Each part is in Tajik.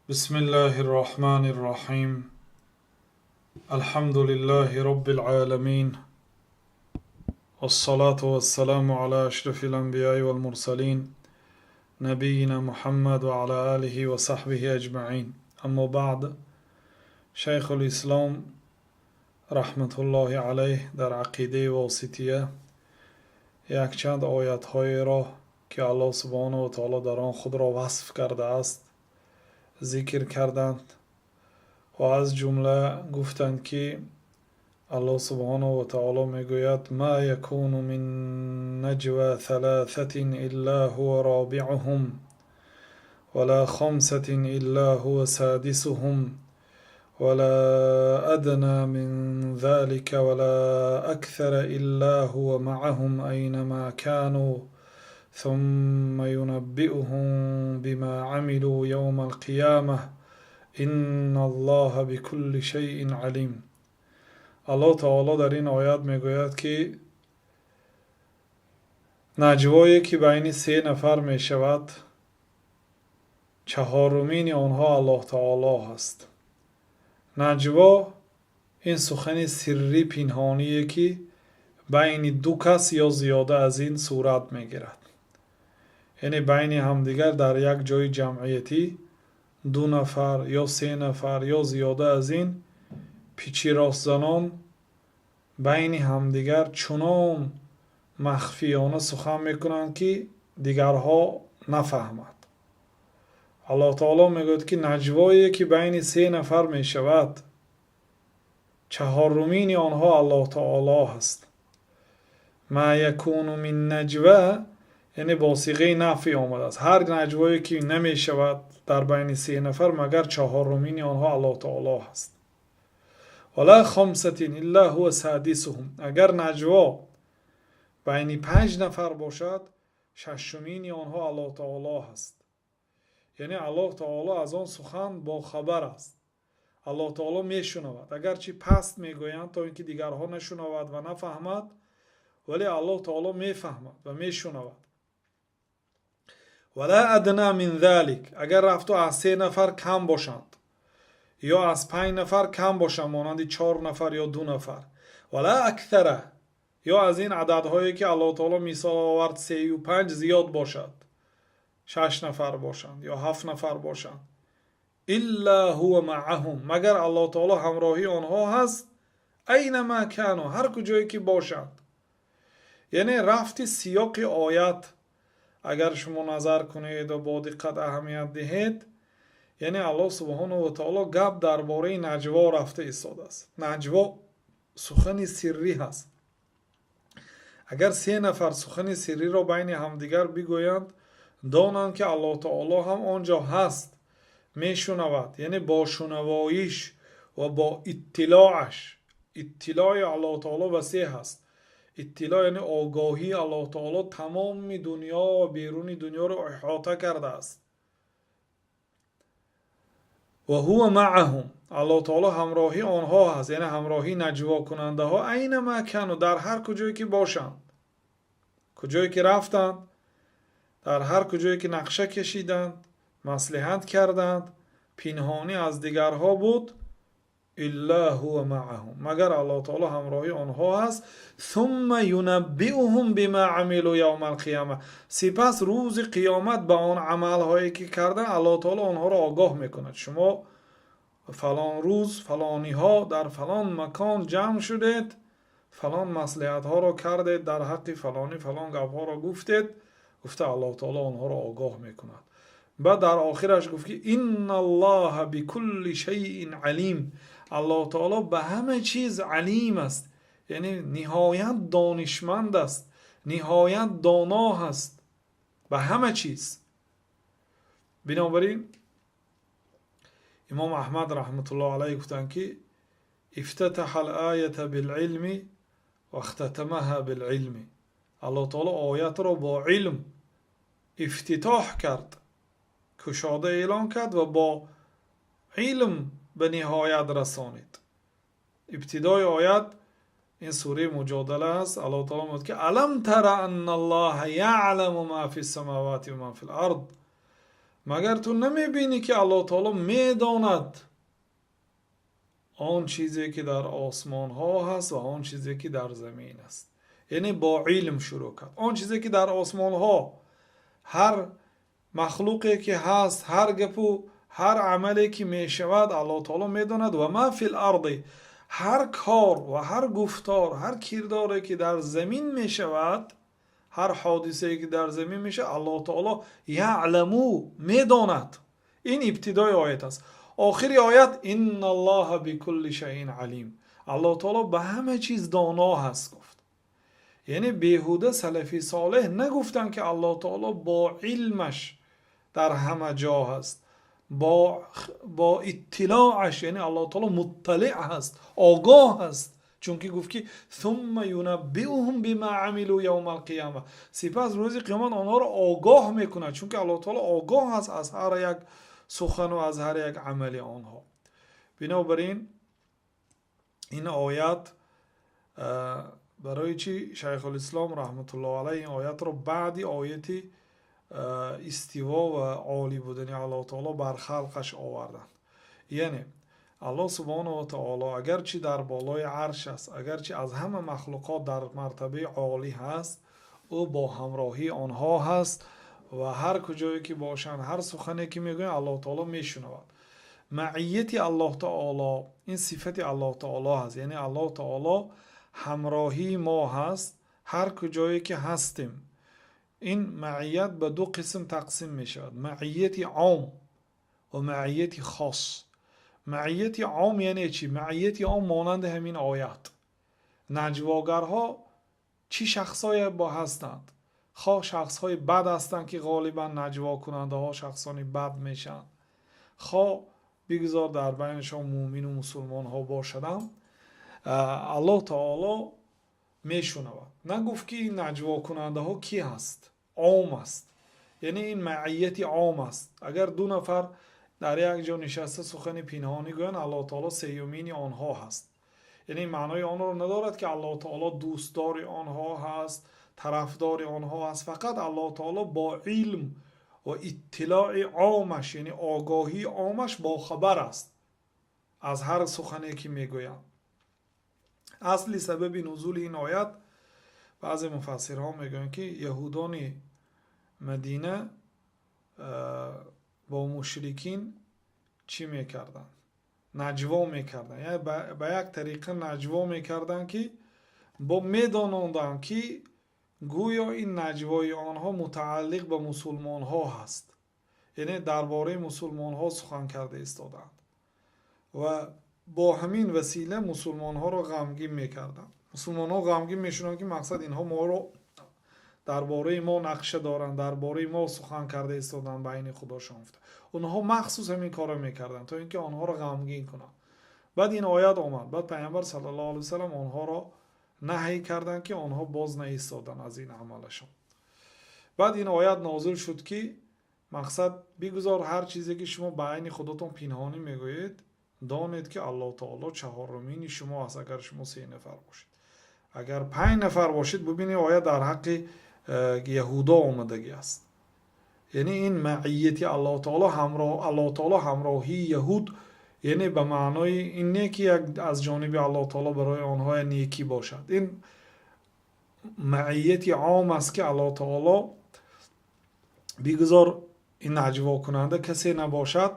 بسم الله الرحمن الرحيم، الحمد لله رب العالمين، والصلاة والسلام على أشرف الأنبياء والمرسلين، نبينا محمد وعلى آله وصحبه أجمعين. أما بعد، شيخ الإسلام رحمة الله عليه дар Ақидаи Восития якчанд оятҳоеро, ки Аллоҳ субҳонаҳу ва таоло дар он худро васф кардааст, зикр карданд ва аз ҷумла гуфтанд, ки Аллоҳ субҳонаҳу ва таоло мегӯяд: ما يكون من نجوى ثلاثة إلا هو رابعهم، ولا خمسة إلا هو سادسهم، ولا أدنى من ذلك ولا أكثر إلا هو معهم أينما كانوا، ثم ينبئهم بما عملوا يوم القيامة، إن الله بكل شيء عليم. Аллоҳ таоло дар ин оят мегӯяд, ки наҷвое, ки байни се нафар мешавад, чаҳорумини онҳо Аллоҳ таоло ҳаст. Наҷво ин сухани сиррӣ, пинҳоние, ки байни ду кас ё зиёда аз ин сурат мегирад, яъне байни ҳамдигар дар як ҷои ҷамъиятӣ ду нафар ё се нафар ё зиёда аз ин пичи ростзанон байни ҳамдигар чунон махфиёна сухан мекунанд, ки дигарҳо нафаҳмад. Аллоҳ таоло мегӯяд, ки наҷвое, ки байни се нафар мешавад, чаҳорумини онҳо Аллоҳ таоло ҳаст. ما يكون من نجوى, яъне бо сиғаи нафй омадааст. Ҳар наҷвое, ки намешавад дар байни се нафар, магар чаҳорумини онҳо Аллоҳ таоло ҳаст. ولا خمسة إلا هو سادسهم, агар наҷво байни панҷ нафар бошад, шашумини онҳо Аллоҳ таоло ҳаст. Яъне Аллоҳ таоло аз он сухан бохабар аст, Аллоҳ таоло мешунавад. Агарчи паст мегӯянд, то ин ки дигарҳо нашунавад ва нафаҳмад, вале Аллоҳ таоло мефаҳмад ва мешунавад. ولا أدنى من ذلك, агар рафту аз се нафар кам бошанд ё аз панҷ нафар кам бошанд, монанди чор нафар ё ду нафар, ولا أكثر, ё аз ин ададҳое, ки Аллоҳ таоло мисол овард, сею панҷ, зиёд бошад, шаш нафар бошанд ё ҳафт нафар бошанд, إلا هو معهم, магар Аллоҳ таоло ҳамроҳии онҳо ҳаст, أينما كانوا, ҳар куҷое ки бошанд. Яъне рафти сиёқи оят, агар шумо назар кунед ва бо диққат аҳамият диҳед, яъне Аллоҳ субҳонаҳу ва таоло гап дар бораи наҷво рафта истодааст. Наҷво сухани сиррӣ ҳаст. Агар се нафар сухани сирриро байни ҳамдигар бигӯянд, донанд, ки Аллоҳ таоло ҳам он ҷо ҳаст, мешунавад, яъне бо шунавоиш ва бо иттилоаш. Иттилои Аллоҳ таоло васеъ ҳаст. Иттилоъ, яъне огоҳии Аллоҳ таоло тамоми дунё ва беруни дунёро иҳота кардааст. وهو معهم, Аллоҳ таоло ҳамроҳи онҳо ҳаст, яъне ҳамроҳии наҷвокунандаҳо, أينما كانوا, дар ҳар куҷое ки бошанд, куҷое ки рафтанд, дар ҳар куҷое ки нақша кашиданд, маслиҳат карданд, пинҳонӣ аз дигарҳо буд, إلا هو معهم, магар Аллоҳ таоло ҳамроҳи онҳо ҳаст. ثم ينبئهم بما عملوا يوم القيامة, сипас рӯзи қиёмат ба он амалҳое, ки кардан, Аллоҳ таоло онҳоро огоҳ мекунад. Шумо фалон рӯз, фалониҳо дар фалон макон ҷамъ шудед, фалон маслиҳатҳоро кардед, дар ҳаққи фалонӣ фалон гапҳоро гуфтед, гуфта Аллоҳ таоло онҳоро огоҳ мекунад. Баъд дар охираш гуфт, ки إن الله بكل شيء عليم, Аллоҳ таоло ба ҳама чиз алим аст, яъне ниҳоят донишманд аст, ниҳоят доно ҳаст ба ҳама чиз. Бинобар ин имом Аҳмад раҳматуллоҳ алайҳ гуфтанд, ки افتتح الآية بالعلم واختتمها بالعلم. Аллоҳ таоло оятро бо илм ифтитоҳ кард, кушода эълон кард ва бо илм ба ниҳоят расонид. Ибтидои оят ин сураи Муҷодала аст. Аллоҳ таоло мегӯяд, ки ألم تر أن الله يعلم ما في السماوات وما في الأرض. Магар ту намебинӣ, ки Аллоҳ таоло медонад он чизе, ки дар осмонҳо ҳаст, ва он чизе, ки дар замин аст? Яъне бо илм шурӯъ кард. Он чизе, ки дар осмонҳо, ҳар махлуқе ки ҳаст, ҳар гапу ҳар амале ки мешавад, Аллоҳ таоло медонад. وما في الأرض, ҳар кор ва ҳар гуфтор, ҳар кирдоре, ки дар замин мешавад, ҳар ҳодисае, ки дар замин мешавад, Аллоҳ таоло يعلم, медонад. Ин ибтидои оят аст. Охири оят: إن الله بكل شيء عليم, Аллоҳ таоло ба ҳама чиз доно ҳаст, гуфт. Яъне беҳуда салафи солеҳ нагуфтанд, ки Аллоҳ таоло бо илмаш дар ҳама ҷо ҳаст, бо иттилоаш, яъне Аллоҳ таоло مطلع ҳаст, огоҳ ҳаст. Чунки гуфт, ки ثم ينبئهم بما عملوا يوم القيامة, сипас рӯзи қиёмат онҳоро огоҳ мекунад, чунки Аллоҳ таоло огоҳ аст аз ҳар як сухану аз ҳар як амали онҳо. Бинобар ин ин оят барои чӣ Шайхулислом раҳматуллоҳ алайҳ ин оятро баъди ояти истиво ва олӣ будани Аллоҳ таоло бар халқаш оварданд? Яъне Аллоҳ субҳонаҳу ва таоло агарчи дар болои арш аст, агарчи аз ҳама махлуқот дар мартабаи олӣ ҳаст, ӯ бо ҳамроҳии онҳо ҳаст ва ҳар куҷое ки бошанд, ҳар сухане ки мегӯянд, Аллоҳ таоло мешунавад. Маияти Аллоҳ таоло, ин сифати Аллоҳ таоло ҳаст, яъне Аллоҳ таоло ҳамроҳии мо ҳаст ҳар куҷое ки ҳастем. Ин маият ба ду қисм тақсим мешавад: маияти ом ва маияти хос. Маияти ом яъне чӣ? Маияти ом монанди ҳамин оят. Наҷвогарҳо чӣ шахсҳое бо ҳастанд? Хоҳ шахсҳои бад ҳастанд, ки ғолибан наҷвокунандаҳо шахсони бад мешаванд, хоҳ бигузор дар байнашон муъмину мусулмонҳо бошадам, Аллоҳ таоло мешунавад. Нагуфт, ки ин наҷвокунандаҳо кӣ ҳаст, ом аст, яъне ин маияти ом аст. Агар ду нафар дар як ҷо нишаста сухани пинҳонӣ гӯянд, Аллоҳ таоло сеюмини онҳо ҳаст. Яъне маънои онро надорад, ки Аллоҳ таоло дӯстдори онҳо ҳаст, тарафдори онҳо ҳаст. Фақат Аллоҳ таоло бо илм ва иттилои омаш, яъне огоҳии омаш, бохабар аст аз ҳар сухане, ки мегӯянд. Асли сабаби нузули ин оят, баъзе муфассирҳо мегӯянд, ки яҳудони Мадина бо мушрикин чӣ мекарданд? Наҷво мекарданд, яъне ба як тариқа наҷво мекарданд, ки бо медононданд, ки гӯё ин наҷвои онҳо мутааллиқ ба мусулмонҳо ҳаст, яъне дар бораи мусулмонҳо сухан карда истодаанд, ва бо ҳамин васила мусулмонҳоро ғамгин мекарданд. Мусулмонҳо ғамгин мешуданд, ки мақсад инҳо моро дар бораи мо нақша доранд, дар бораи мо сухан карда истоданд байни худошон, гуфта. Онҳо махсус ҳамин корро мекарданд, то ин ки онҳоро ғамгин кунанд. Баъд ин оят омад. Баъд Пайғамбар саллаллоҳу алайҳи васаллам онҳоро наҳй карданд, ки онҳо боз наистоданд аз ин амалашон. Баъд ин оят нозил шуд, ки мақсад бигузор ҳар чизе, ки шумо ба айни худотон пинҳонӣ мегӯед, донед, ки Аллоҳ таоло чаҳорумини шумо аст, агар шумо се нафар бошед, агар панҷ нафар бошед. Бубинед, оят дар ҳаққи яҳудо омадагӣ аст. Яъне ин маияти Аллоҳ таоло, ҳамроҳ Аллоҳ таоло ҳамроҳии яҳуд, яъне ба маънои ин не, ки як аз ҷониби Аллоҳ таоло барои онҳо некӣ бошад. Ин маияти ом аст, ки Аллоҳ таоло бигузор ин наҷвокунанда касе набошад,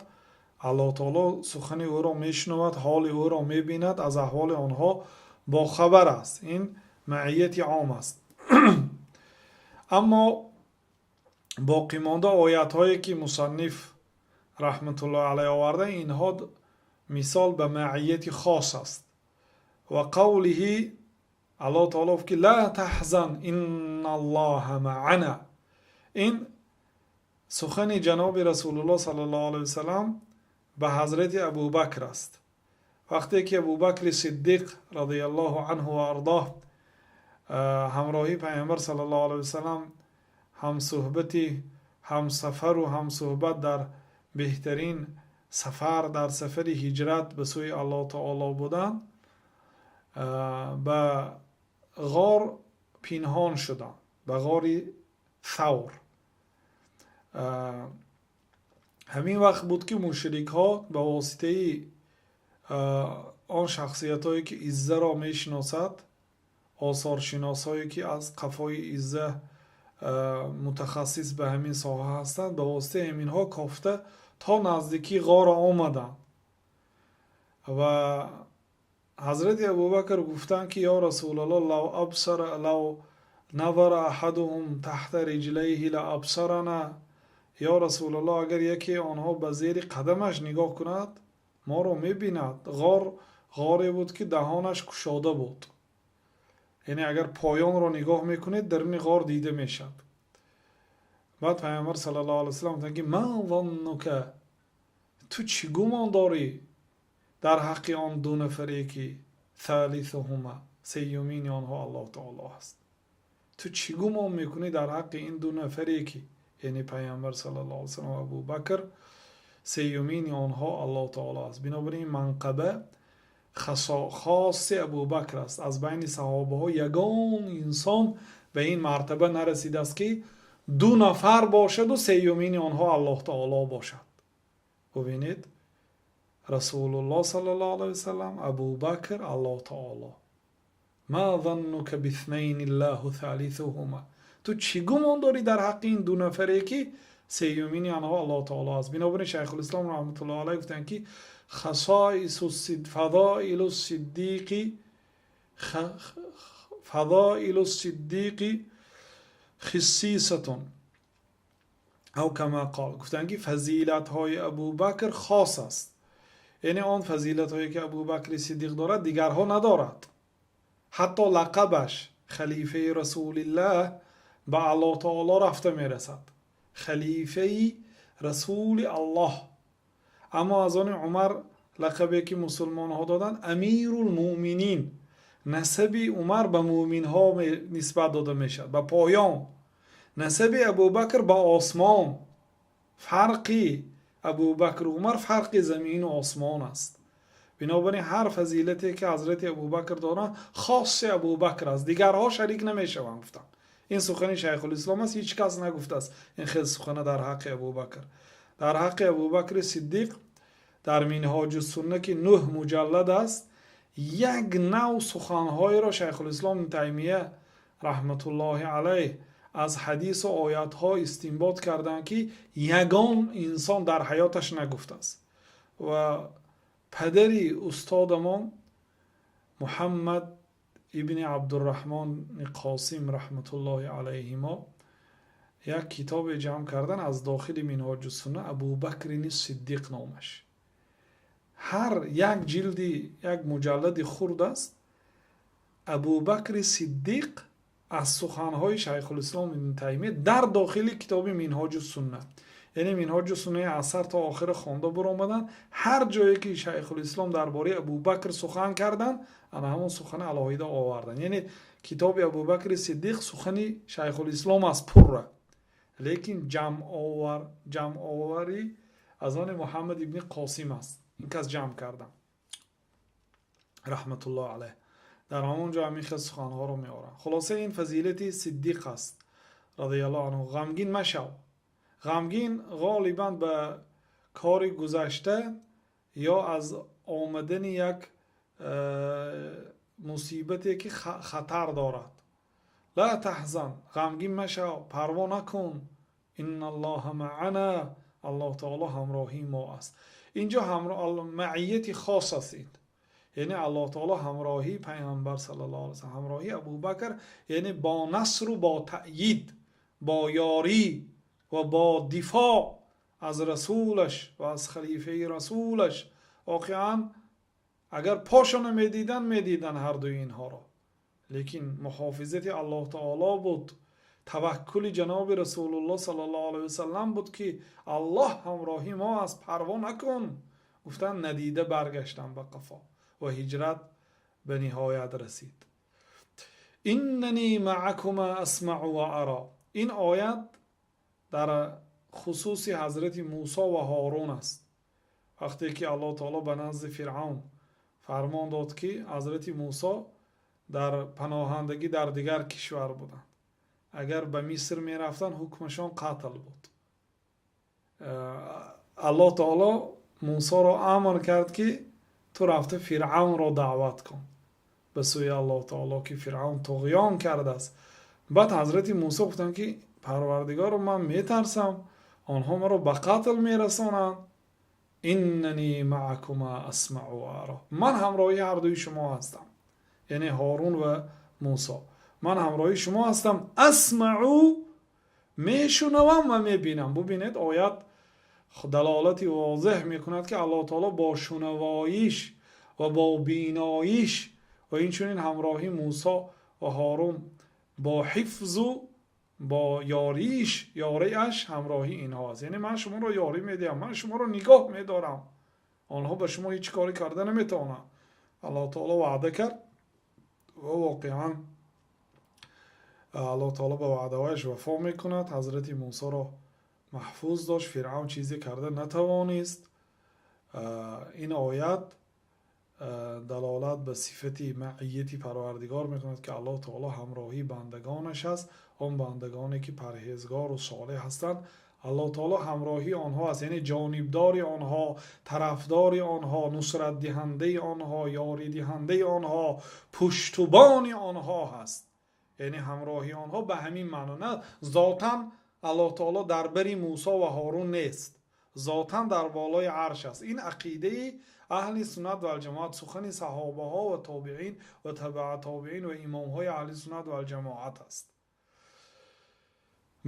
Аллоҳ таоло сухани ӯро мешунавад, ҳоли ӯро мебинад, аз аҳволи онҳо бохабар аст. Ин маияти ом аст. Аммо боқимонда оятҳое, ки мусанниф раҳматуллоҳ алайҳ оварда, инҳо мисол ба маияти хос аст. وقوله, Аллоҳ таоло гуфт, ки لا تحزن إن الله معنا. Ин сухани ҷаноби Расулуллоҳ саллаллоҳу алайҳи васалам ба ҳазрати Абубакр аст. Вақте ки Абубакри Сиддиқ رضي الله عنه وأرضاه ҳамроҳии Пайғамбар саллаллоҳу алайҳи васалам, ҳамсӯҳбати, ҳамсафару ҳамсӯҳбат дар беҳтарин сафар, дар сафари ҳиҷрат ба сӯи Аллоҳ таоло буданд, ба ғор пинҳон шуданд, ба ғори Савр. Ҳамин вақт буд, ки мушрикҳо ба воситаи он шахсиятҳое, ки Иззаро мешиносад, осоршиносҳое, ки аз қафои Изза мутахассис ба ҳамин соҳа ҳастанд, ба воситаи ҳаминҳо кофта то наздикии ғора омаданд ва ҳазрати Абубакр гуфтанд, ки: «Ё Расулаллоҳ, لو أبصر لو نظر أحدهم تحت رجليه لأبصرنا». Ё Расулаллоҳ, агар яке онҳо ба зери қадамаш нигоҳ кунад, моро мебинад. Ғор ғоре буд, ки даҳонаш кушода буд, яъне агар поёнро нигоҳ мекунед, даруни ғор дида мешавад. Баъд Пайғамбар саллаллоҳу алайҳи васаллам гуфтанд, ки: «ما ظنك», ту чӣ гумон дорӣ дар ҳаққи он ду нафаре, ки ثالثهما, сеюмини онҳо Аллоҳ таоло аст? Ту чӣ гумон мекунӣ дар ҳаққи ин ду нафаре, ки, яъне Пайғамбар саллаллоҳу алайҳи васаллам ва Абубакр, сеюмини онҳо Аллоҳ таоло аст? Бинобар ин манқаба хоси Абубакр аст. Аз байни саҳобаҳо ягон инсон ба ин мартаба нарасидааст, ки ду нафар бошаду сеюмини онҳо Аллоҳ таоло бошад. Бубинед: Расулуллоҳ саллаллоҳу алайҳи васаллам, Абубакр, Аллоҳ таоло. «ما ظنك باثنين الله ثالثهما», ту чӣ гумон дорӣ дар ҳаққи ин ду нафаре, ки сеюмини онҳо Аллоҳ таоло аст? Бинобар ин Шайхулислом раҳматуллоҳ алайҳ гуфтанд, ки خصائص فضائل الصديق فضائل الصديق خصيصة أو كما قال. Гуфтанд, ки фазилатҳои Абубакр хос аст, яъне он фазилатҳое, ки Абубакри Сиддиқ дорад, дигарҳо надорад. Ҳатто лақабаш халифаи Расулиллаҳ ба Аллоҳ таоло рафта мерасад, халифаи Расули Аллоҳ. Аммо аз они Умар лақабе, ки мусулмонҳо доданд, Амирулмӯъминин, насаби Умар ба мӯъминҳо нисбат дода мешавад, ба поён, насаби Абубакр ба осмон. Фарқи Абубакру Умар фарқи замину осмон аст. Бинобар ин ҳар фазилате, ки ҳазрати Абубакр доранд, хоси Абубакр аст, дигарҳо шарик намешаванд, гуфтанд. Ин сухани Шайхулислом аст, ҳеҷ кас нагуфтааст ин хел сухана дар ҳаққи Абубакр. Дар ҳаққи Абубакри Сиддиқ дар Минҳоҷу Сунна, ки нӯҳ муҷаллад аст, як нав суханҳоеро Шайхулислом Таймия раҳматуллоҳи алайҳ аз ҳадису оятҳо истинбот карданд, ки ягон инсон дар ҳаёташ нагуфтааст. Ва падари устодамон Муҳаммад ибни Абдурраҳмони Қосим раҳматуллоҳи алайҳимо як китобе ҷамъ кардан аз дохили Минҳоҷу Сунна, Абубакрини Сиддиқ номаш. Ҳар як ҷилди як муҷаллади хурд аст. Абубакри Сиддиқ аз суханҳои Шайхулислом ибни Таймия дар дохили китоби Минҳоҷу Сунна, яъне Минҳоҷу Суннаи аз сар то охира хонда буромаданд, ҳар ҷое ки Шайхулислом дар бораи Абубакр сухан карданд, ана ҳамон сухани алоҳида оварданд. Яъне китоби Абубакри Сиддиқ сухани Шайхулислом аст пурра, лекин ҷамъоварӣ аз они Муҳаммад ибни Қосим аст. Ин кас ҷамъ кардам раҳматуллоҳ алайҳ, дар ҳамон ҷо ҳамин хел суханҳоро меоранд. Хулоса, ин фазилати Сиддиқ аст разияллоҳу анҳу. Ғамгин машав. Ғамгин ғолибан ба кори гузашта ё аз омадани як мусибате, ки хатар дорад. لا تحزن, ғамгин машав, парво накун. إن الله معنا, Аллоҳ таоло ҳамроҳии мо аст. Инҷо маъияти хос аст ин, яъне Аллоҳ таоло ҳамроҳии Пайғамбар саллаллоҳу алайҳи васаллам, ҳамроҳии Абубакр, яъне бо насру бо таъйид, бо ёрӣ ва бо дифоъ аз расулаш ва аз халифаи расулаш. Воқеан, агар пошона медидан, медидан ҳардуи инҳоро, лекин муҳофизати Аллоҳ таоло буд, таваккули ҷаноби Расулуллоҳ саллаллоҳу алайҳи васаллам буд, ки Аллоҳ ҳамроҳи мо аст, парво накун гуфтанд, надида баргаштанд ба қафо ва ҳиҷрат ба ниҳоят расид. إنني معكما أسمع وأرى. Ин оят дар хусуси ҳазрати Мусо ва Ҳорун аст. Вақте ки Аллоҳ таоло ба назди Фиръавн фармон дод, ки ҳазрати Мусо дар паноҳандагӣ дар дигар кишвар буданд, агар ба Миср мерафтанд, ҳукмашон қатл буд. Аллоҳ таоло Мусоро амр кард, ки ту рафта Фиръавнро даъват кун ба сӯи Аллоҳ таоло, ки Фиръавн туғён кардааст. Баъд ҳазрати Мусо гуфтанд, ки Парвардигоро, ман метарсам, онҳо маро ба қатл мерасонанд. إنني معكما أسمع وأرى, ман ҳамроҳи ҳардуи шумо ҳастам, яъне Ҳорун ва Мусо, ман ҳамроҳи шумо ҳастам. أسمع, мешунавам ва мебинам. Бубинед, оят далолати возеҳ мекунад, ки Аллоҳ таоло бо шунавоиш ва бо биноиш ва инчунин ҳамроҳи Мусо ва Ҳорун бо ҳифзу бо ёрииш, ёриаш ҳамроҳи инҳо аст. Яъне ман шуморо ёрӣ медиҳам, ман шуморо нигоҳ медорам, онҳо ба шумо ҳеҷ коре карда наметавонанд. Аллоҳ таоло ваъда кард ва воқеан Аллоҳ таоло ба ваъдаҳояш вафо мекунад. Ҳазрати Мусоро маҳфуз дошт, Фиръавн чизе карда натавонист. Ин оят далолат ба сифати маъияти Парвардигор мекунад, ки Аллоҳ таоло ҳамроҳии бандагонаш аст. Он бандагоне, ки парҳезгору солеҳ ҳастанд, Аллоҳ таоло ҳамроҳии онҳо аст, яъне ҷонибдори онҳо, тарафдори онҳо, нусратдиҳандаи онҳо, ёридиҳандаи онҳо, пуштубони онҳо ҳаст. Яъне ҳамроҳии онҳо ба ҳамин маъно, на зотан Аллоҳ таоло дар бари Мусо ва Ҳорун нест, зотан дар болои арш аст. Ин ақидаи аҳли суннат валҷамоат, сухани саҳобаҳо ва тобеин ва табаа тобеин ва имомҳои аҳли суннат валҷамоат аст.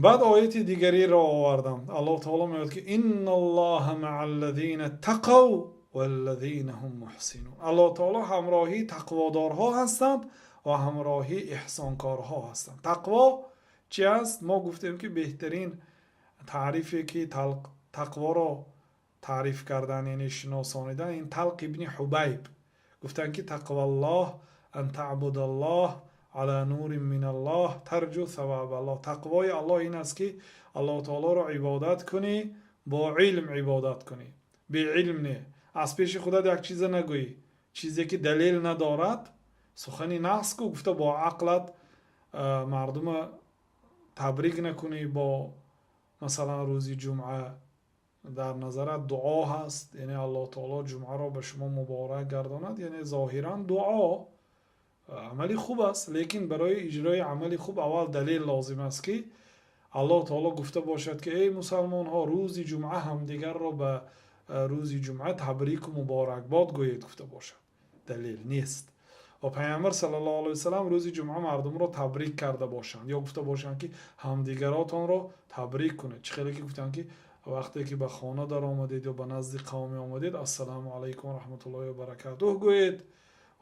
Баъд ояти дигареро овардам. Аллоҳ таоло мегӯяд, ки إن الله مع الذين اتقوا والذين هم محسنون. Аллоҳ таоло ҳамроҳии тақводорҳо ҳастанд ва ҳамроҳии эҳсонкорҳо ҳастанд. Тақво чи аст? Мо гуфтем, ки беҳтарин таърифе, ки тақворо таъриф кардан, яъне шиносонидан, ин Талқ ибни Ҳубайб гуфтанд, ки تقوى الله أن تعبد الله على نور من الله ترجو ثواب الله. Тақвои Аллоҳ ин аст, ки Аллоҳ таолоро ибодат кунӣ, бо илм ибодат кунӣ, беилм не, аз пеши худат як чиза нагӯӣ, чизе ки далел надорад, сухани нағз ку гуфта бо ақлат мардума табрик накунӣ. Бо масалан рӯзи ҷумъа дар назарат дуо ҳаст, яъне Аллоҳ таоло ҷумъаро ба шумо муборак гардонад, яъне зоҳиран дуо амали хуб аст, лекин барои иҷрои амали хуб аввал далел лозим аст, ки Аллоҳ таоло гуфта бошад, ки эй мусалмонҳо, рӯзи ҷумъа ҳамдигарро ба рӯзи ҷумъа табрику муборакбод гӯед, гуфта бошад. Далел нест. Ва Пайғамбар صلى الله عليه وسلم рӯзи ҷумъа мардумро табрик карда бошанд ё гуфта бошанд, ки ҳамдигаротонро табрик кунед. Чӣ хеле ки гуфтанд, ки вақте ки ба хона даромадед ё ба назди қавме омадед, السلام عليكم ورحمة الله وبركاته гӯед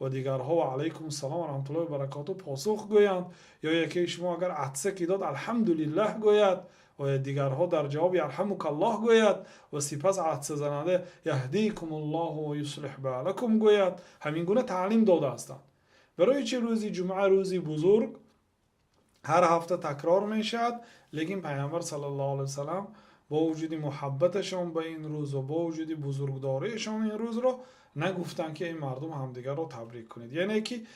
ва дигарҳо وعليكم السلام ورحمة الله وبركاته посух гӯянд. Ё якеи шумо агар атса ки дод, الحمد لله гӯяд ва дигарҳо дар ҷавоб يرحمك الله гӯяд ва сипас атсазананда يهديكم الله ويصلح بالكم гӯяд. Ҳамин гуна таълим дода ҳастанд. Барои чи рӯзи ҷумъа, рӯзи бузург, ҳар ҳафта такрор мешавад, лекин Пайғамбар صلى الله عليه وسلم бо вуҷуди муҳаббаташон ба ин рӯз ва бо вуҷуди бузургдориашон ин рӯзро нагуфтанд, ки ин мардум ҳамдигарро табрик кунед? Яъне ки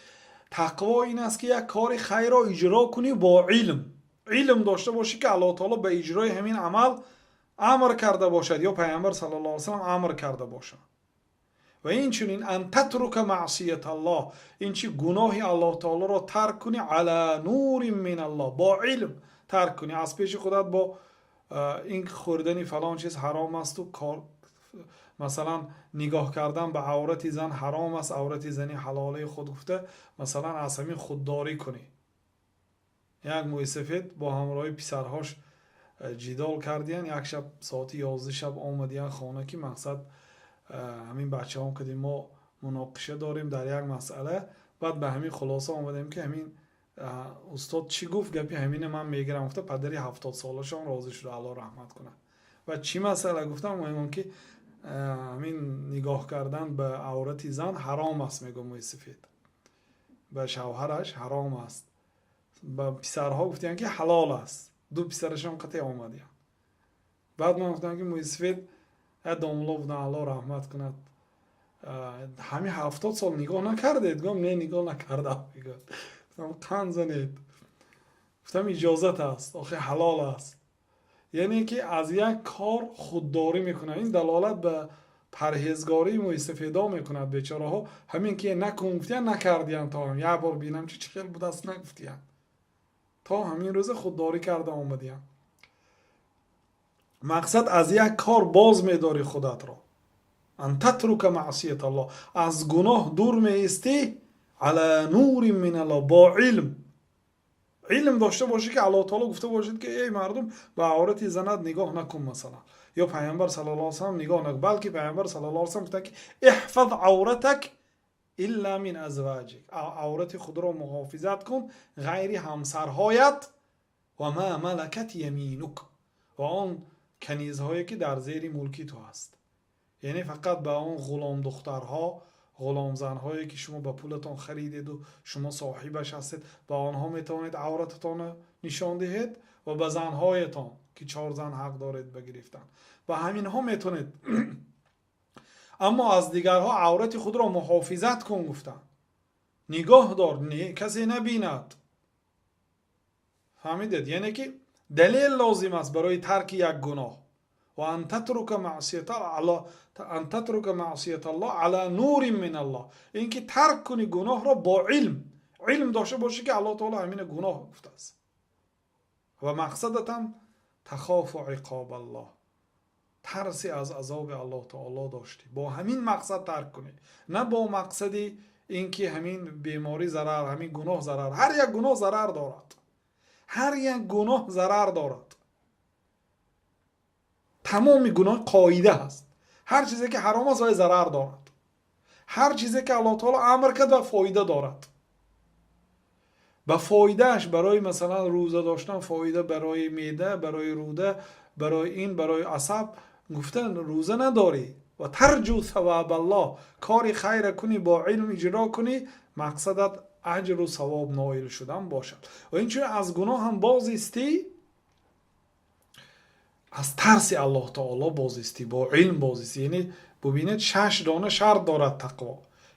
тақво ин аст, ки як кори хайрро иҷро кунӣ бо илм, илм дошта бошӣ, ки Аллоҳ таоло ба иҷрои ҳамин амал амр карда бошад ё Пайғамбар صلى الله عليه وسلم амр карда бошад. Ва инчунин أن تترك معصية الله, ин чи гуноҳи Аллоҳ таолоро тарк кунӣ, على نور من الله, бо илм тарк кунӣ. Аз пеши худат бо ин хӯрдани фалон чиз ҳаром асту кор, масалан, нигоҳ кардан ба аврати зан ҳаром аст, аврати зани ҳалолаи худ гуфта, масалан, аз ҳамин худдорӣ кунӣ. Як мӯйсафед бо ҳамроҳи писарҳош ҷидол кардиян. Як шаб соати 11 шаб омадиян хона, ки мақсад ҳамин бачаҳом кардем, мо муноқиша дорем дар як масъала. Баъд ба ҳамин хулоса омадем, ки ҳамин устод чӣ гуфт, гапи ҳамина ман мегирам, гуфта. Падари 70-солашон розӣ шуда, Аллоҳ раҳмат кунад. Ва чӣ масъала гуфтам? Мегӯям, ки ҳамин нигоҳ кардан ба аврати зан ҳаром аст, мегӯ мӯйсафед, ба шавҳараш ҳаром аст. Ба писарҳо гуфтиян, ки ҳалол аст. Ду писарашон қатъе омадиян. Баъд ман гуфтам, ки мӯйсафед, я домулло будан, Аллоҳ раҳмат кунад, ҳамин 70 сол нигоҳ накардед? Гуфтам, не, нигоҳ накардам. Мегӯяд, гуфтам, қанд занед. Гуфтам, иҷозат аст охи, ҳалол аст. Яъне ки аз як кор худдорӣ мекунад. Ин далолат ба парҳезгории мӯйсафедо мекунад. Бечораҳо ҳамин ки накун гуфтиян, накардиян. То ҳам як бор бинам, чи чӣ хел будаст, нагуфтиян. То ҳамин рӯза худдорӣ карда омадиян. Мақсад, аз як кор боз медорӣ худатро. أن تترك معصية الله, аз гуноҳ дур меистӣ. على نور من الله, бо илм. Илм дошта бошӣ, ки Аллоҳ таоло гуфта бошад, ки эй мардум, ба аврати занат нигоҳ накун, масалан, ё Пайғамбар صلى الله وسلم нигоҳ накун. Балки Пайғамбар صلى الله وسلم гуфтанд, ки احفظ عورتك إلا من أزواجك, аврати худро муҳофизат кун ғайри ҳамсарҳоят, وما ملكت يمينك, ва он канизҳое, ки дар зери мулки ту ҳаст. Яъне фақат ба он ғуломдухтарҳо, ғуломзанҳое, ки шумо ба пулатон харидеду шумо соҳибаш ҳастед, ба онҳо метавонед аврататонро нишон диҳед ва ба занҳоятон, ки чор зан ҳақ доред ба гирифтан, ба ҳаминҳо метавонед. Аммо аз дигарҳо аврати худро муҳофизат кун, гуфтанд. Нигоҳ дор, касе набинад. Фаҳмидед? Яъне ки далел лозим аст барои тарки як гуноҳ. وأن تترك معصية الله على نور من الله, ин ки тарк кунӣ гуноҳро бо илм. Илм дошта бошӣ, ки Аллоҳ таоло ҳамина гуноҳ гуфтааст ва мақсадатам تخاف عقاب الله, тарси аз азоби Аллоҳ таоло доштӣ, бо ҳамин мақсад тарк кунӣ, на бо мақсади ин ки ҳамин беморӣ зарар, ҳамин гуноҳ зарар. Ҳар як гуноҳ зарар дорад, ҳар як гуноҳ зарар дорад. Тамоми гуноҳ қоида ҳаст: ҳар чизе ки ҳаром аст, вай зарар дорад. Ҳар чизе ки Аллоҳ таоло амр кард, ва фоида дорад. Ба фоидааш, барои масалан, рӯза доштан фоида барои меъда, барои рӯда, барои ин, барои асаб гуфтан, рӯза надорӣ ва ترجو ثواب الله, кори хайра кунӣ, бо илм иҷро кунӣ, мақсадат аҷру савоб ноил шудан бошад. Ва инчунин аз гуноҳ ҳам бозистӣ, аз тарси Аллоҳ таоло бозистӣ, бо илм бозистӣ. Яъне бубинед, шаш дона шарт дорад тақво.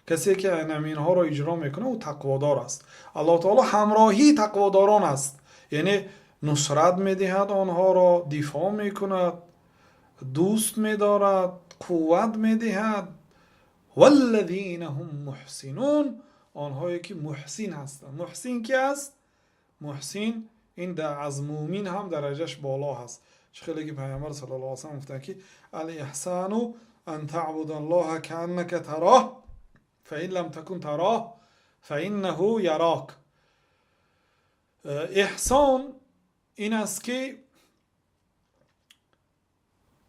Касе ки инҳоро иҷро мекунад, ӯ тақводор аст. Аллоҳ таоло ҳамроҳии тақводорон аст, яъне нусрат медиҳад, онҳоро дифоъ мекунад, дӯст медорад, қувват медиҳад. والذين هم محسنون, онҳое ки муҳсин ҳастанд. Муҳсин ки аст? Муҳсин ин аз муъмин ҳам дараҷаш боло ҳаст. Чӣ хеле ки Пайғамбар صلى الله وسلم гуфтанд, ки الإحسان أن تعبد الله كأنك تراه فإن لم تكن تراه فإنه يراك. Эҳсон ин аст, ки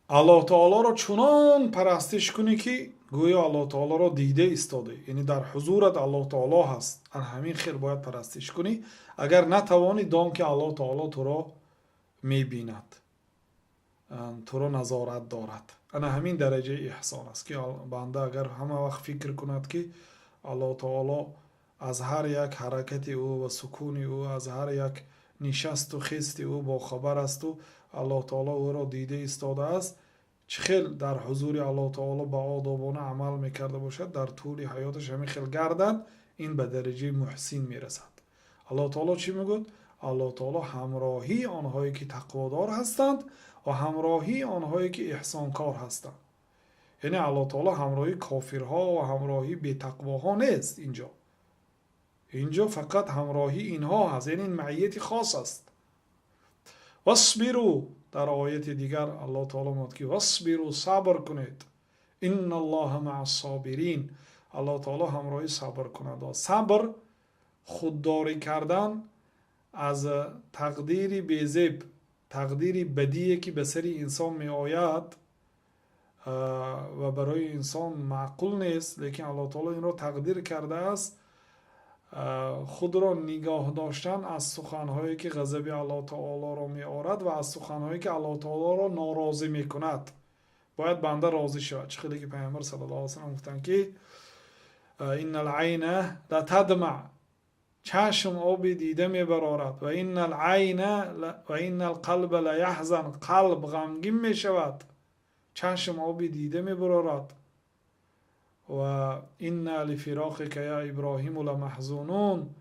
Аллоҳ таолоро чунон парастиш кунӣ, ки гӯё Аллоҳ таолоро дида истодаӣ, яъне дар ҳузурат Аллоҳ таоло ҳаст. Ан ҳамин хел бояд парастиш кунӣ. Агар натавонӣ, дон, ки Аллоҳ таоло туро мебинад, туро назорат дорад. Ана ҳамин дараҷаи эҳсон аст, ки банда агар ҳама вақт фикр кунад, ки Аллоҳ таоло аз ҳар як ҳаракати ӯ ва сукуни ӯ, аз ҳар як нишасту хести ӯ бохабар асту Аллоҳ таоло ӯро дида истодааст, чӣ хел дар ҳузури Аллоҳ таоло ба одобона амал мекарда бошад, дар тӯли ҳаёташ ҳамин хел гардад, ин ба дараҷаи муҳсин мерасад. Аллоҳ таоло чӣ мегӯяд? Аллоҳ таоло ҳамроҳии онҳое, ки тақводор ҳастанд, ва ҳамроҳии онҳое, ки эҳсонкор ҳастанд. Яъне Аллоҳ таоло ҳамроҳии кофирҳо ва ҳамроҳии бетақвоҳо нест инҷо. Инҷо фақат ҳамроҳии инҳо ҳаст, яъне ин маияти хос аст. واصبروا, дар ояти дигар Аллоҳ таоло мегӯяд, ки واصبروا, сабр кунед, إن الله مع الصابرين, Аллоҳ таоло ҳамроҳи сабркунанда. Сабр, худдорӣ кардан аз тақдири безеб, тақдири бадие, ки ба сари инсон меояд ва барои инсон маъқул нест, лекин Аллоҳ таоло инро тақдир кардааст. Худро нигоҳ доштан аз суханҳое, ки ғазаби Аллоҳ таолоро меорад, ва аз суханҳое, ки Аллоҳ таолоро норозӣ мекунад. Бояд банда розӣ шавад. Чӣ хеле ки Пайғамбар صلى الله وسلم гуфтанд, ки إن العين لتدمع, чашм оби дида мебарорад, وإن العين وإن القلب ليحزن, қалб ғамгин мешавад, чашм оби дида мебарорад, وإنا لفراقك يا إبراهيم لمحزونون,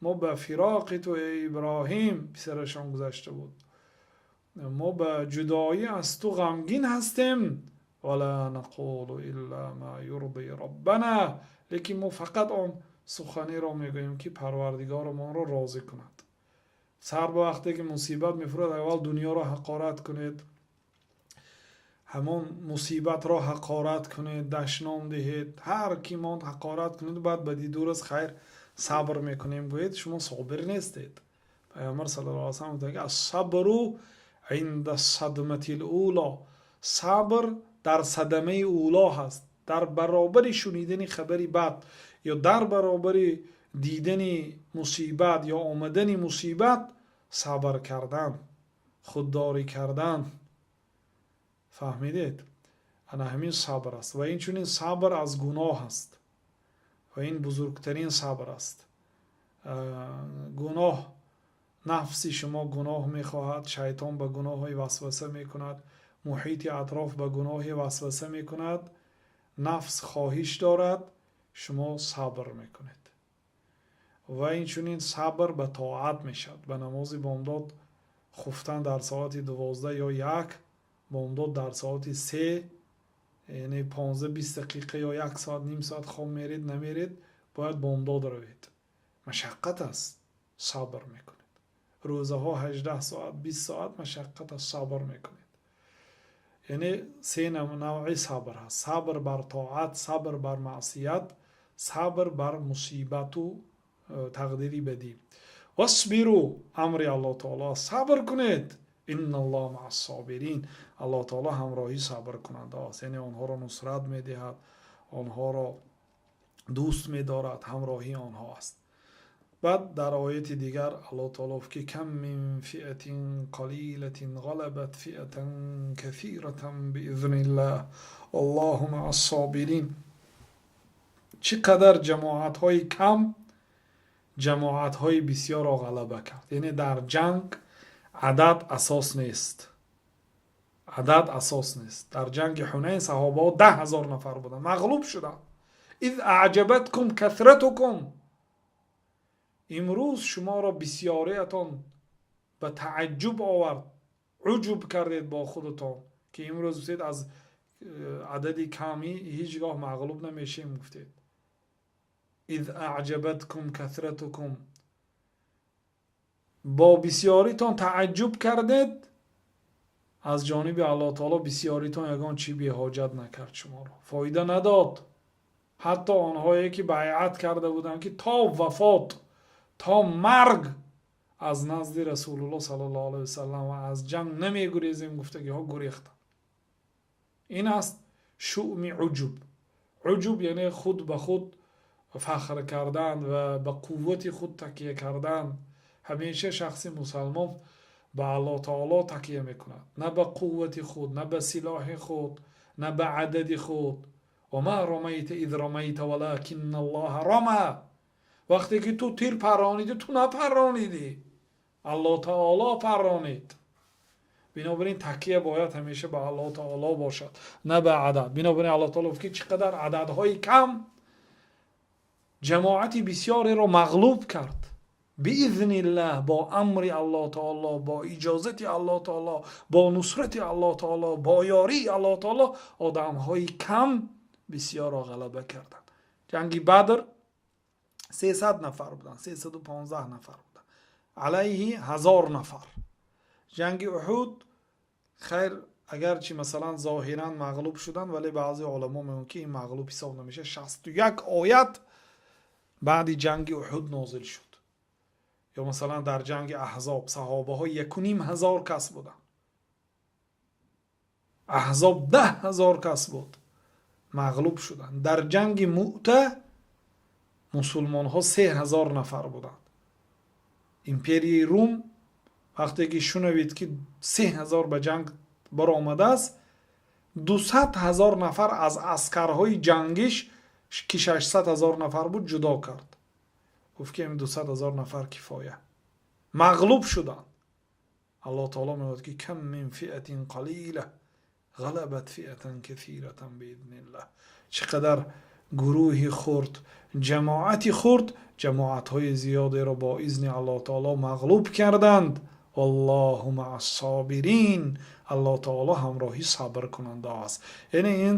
мо ба фироқи ту, эй Иброҳим, писарашон гузашта буд. Мо ба ҷудоӣ аз ту ғамгин ҳастем. Вала нақулу илла ма юрди роббана, лекин мо фақат он суханеро мегӯем, ки парвардигорамонро розӣ кунад. Сар ба вақте ки мусибат мефурад, аввал дунёро ҳақорат кунед, ҳамон мусибатро ҳақорат кунед, дашном диҳед, ҳар ки монд ҳақорат кунед, баъд ба ду рӯз хайр сабр мекунем гӯед, шумо собир нестед. Пайғамбар саллаллоҳу алайҳи васаллам гуфтанд, ки ас-сабру инда садматил уло, сабр дар садамаи уло ҳаст, дар баробари шунидани хабари бад ё дар баробари дидани мусибат ё омадани мусибат сабр кардан, худдорӣ кардан. Фаҳмидед? Ана ҳамин сабр аст. Ва инчунин сабр аз гуноҳ аст ва ин бузургтарин сабр аст. Гуноҳ, нафси шумо гуноҳ мехоҳад, шайтон ба гуноҳи васваса мекунад, муҳити атроф ба гуноҳи васваса мекунад, нафс хоҳиш дорад, шумо сабр мекунед. Ва инчунин сабр ба тоат мешавад. Ба намози бомдод хуфтан дар соати 12 ё 1, бомдод дар соати 3, яъне 15-20 дақиқа ё 1 соат, ним соат хоб меред, намеред, бояд бомдод равед. Машаққат аст, сабр мекунед. Рӯзаҳо 18 соат, 20 соат машаққат аст, сабр мекунед. Яъне се навъи сабр ҳаст: сабр бар тоат, сабр бар маъсият, сабр бар мусибату тақдири бадӣ. Васбиру, амри Аллоҳ таоло, сабр кунед. Инналлоҳа маъас-собирин, Аллоҳ таоло ҳамроҳи сабркунандаҳост, яъне онҳоро нусрат медиҳад, онҳоро дӯст медорад, ҳамроҳии онҳо аст. Баъд дар ояти дигар Аллоҳ таоло гуфт, ки кам мин фиатин қалилатин ғалабат фиатан касиратан биизниллаҳ валлоҳу маъас-собирин. Чӣ қадар ҷамоатҳои кам ҷамоатҳои бисёрро ғалаба кард. Яъне дар ҷанг адад асос нест, адад асос нест. Дар ҷанги Ҳунайн саҳобаҳо 10 000 нафар буданд, мағлуб шуданд. Из аъҷабаткум касратукум, имрӯз шуморо бисёриятон ба тааҷҷуб овард, уҷуб кардед бо худатон, ки имрӯз гуфтед аз адади камӣ ҳеҷ гоҳ мағлуб намешем, гуфтед. Из аъҷабаткум касратукум, бо бисёритон тааҷҷуб кардед, аз ҷониби Аллоҳ таоло бисёритон ягон чӣ беҳоҷат накард, шуморо фоида надод. Ҳатто онҳое ки байъат карда буданд, ки то вафот, то марг аз назди Расулуллоҳ саллаллоҳу алайҳи васаллам ва аз ҷанг намегурезем гуфтагиҳо гурехтанд. Ин аст шуъми уҷуб. Уҷуб яъне худ ба худ фахр кардан ва ба қуввати худ такя кардан. Ҳамеша шахси мусалмон ба Аллоҳ таоло такя мекунад, на ба қуввати худ, на ба силоҳи худ, на ба адади худ. Ва ма рамайта из рамайта валакинна Аллоҳа рама. Вақте ки ту тир парронидӣ, ту напарронидӣ, Аллоҳ таоло парронид. Бинобар ин такя бояд ҳамеша ба Аллоҳ таоло бошад, на ба адад. Бинобар ин Аллоҳ таоло гуфт, ки чӣ қадар ададҳои кам ҷамоати бисёреро мағлуб кард. Биизниллаҳ, бо амри Аллоҳ таоло, бо иҷозати Аллоҳ таоло, бо нусрати Аллоҳ таоло, бо ёрии Аллоҳ таоло одамҳои кам бисёрро ғалаба карданд. Ҷанги Бадр 300 нафар буданд, 315 нафар буданд алайҳи 1000 нафар. Ҷанги Уҳуд, хайр, агарчи масалан зоҳиран мағлуб шуданд, вале баъзе уламо мегӯянд, ки ин мағлуб ҳисоб намешавад. 61 оят баъди ҷанги Уҳуд нозил шуд. Ё масалан дар ҷанги Аҳзоб саҳобаҳо 1500 кас буданд, Аҳзоб 10 000 кас буд, мағлуб шуданд. Дар ҷанги Муъта мусулмонҳо 3000 нафар буданд. Империяи Рум вақте ки шунавид, ки 3000 ба ҷанг баромадааст, 200 000 нафар аз аскарҳои ҷангиш, ки 600 000 нафар буд, ҷудо кард, гуфт, ки 200 000 нафар кифоя. Мағлуб шуданд. Аллоҳ таоло мегӯяд, ки кам мин фиатин қалила ғалабат фиатан касиратан биизниллаҳ. Чӣ қадар гурӯҳи хурд, ҷамоати хурд ҷамоатҳои зиёдеро бо изни Аллоҳ таоло мағлуб карданд. Валлоҳу маъас-собирин. Аллоҳ таоло ҳамроҳи сабркунандаҳо аст. Яъне ин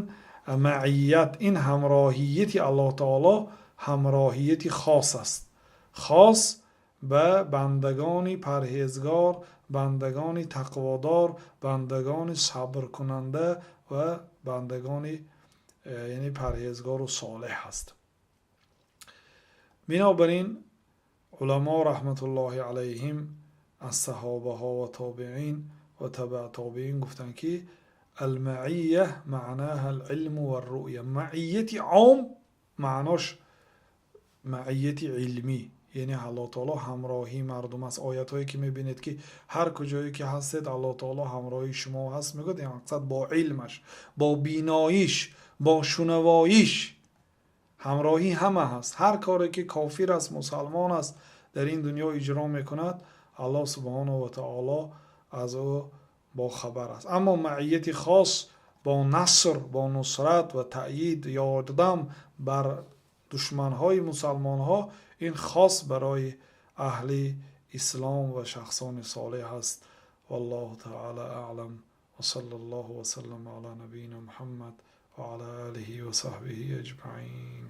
маият, ин ҳамроҳияти Аллоҳ таоло ҳамроҳияти хос аст, хос ба бандагони парҳезгор, бандагони тақводор, бандагони сабркунанда ва бандагони яъне парҳезгору солеҳ аст. Бинобар ин уламо раҳматуллоҳи алайҳим аз саҳобаҳо ва тобеин ва табаа тобеин гуфтанд, ки алмаия маънаҳа алилму варруъя. Маияти ом маънош маияти илмӣ, яъне Аллоҳ таоло ҳамроҳии мардум аст. Оятҳое ки мебинед, ки ҳар куҷое ки ҳастед, Аллоҳ таоло ҳамроҳии шумо ҳаст, мегӯяд, ин мақсад бо илмаш, бо биноиш, бо шунавоиш ҳамроҳӣ ҳама ҳаст. Ҳар коре ки кофир аст, мусалмон аст, дар ин дунё иҷро мекунад, Аллоҳ субҳонаҳу ва таоло аз ӯ бохабар аст. Аммо маияти хос бо наср, бо нусрат ва таъйид, ёрдам бар душманҳои мусалмонҳо, ин хос барои аҳли ислом ва шахсони солеҳ аст. Валлоҳу таала аълам, ва салла Аллоҳу васаллама ала набийина Муҳаммад ва ала олиҳи ва саҳбиҳи аҷмаин.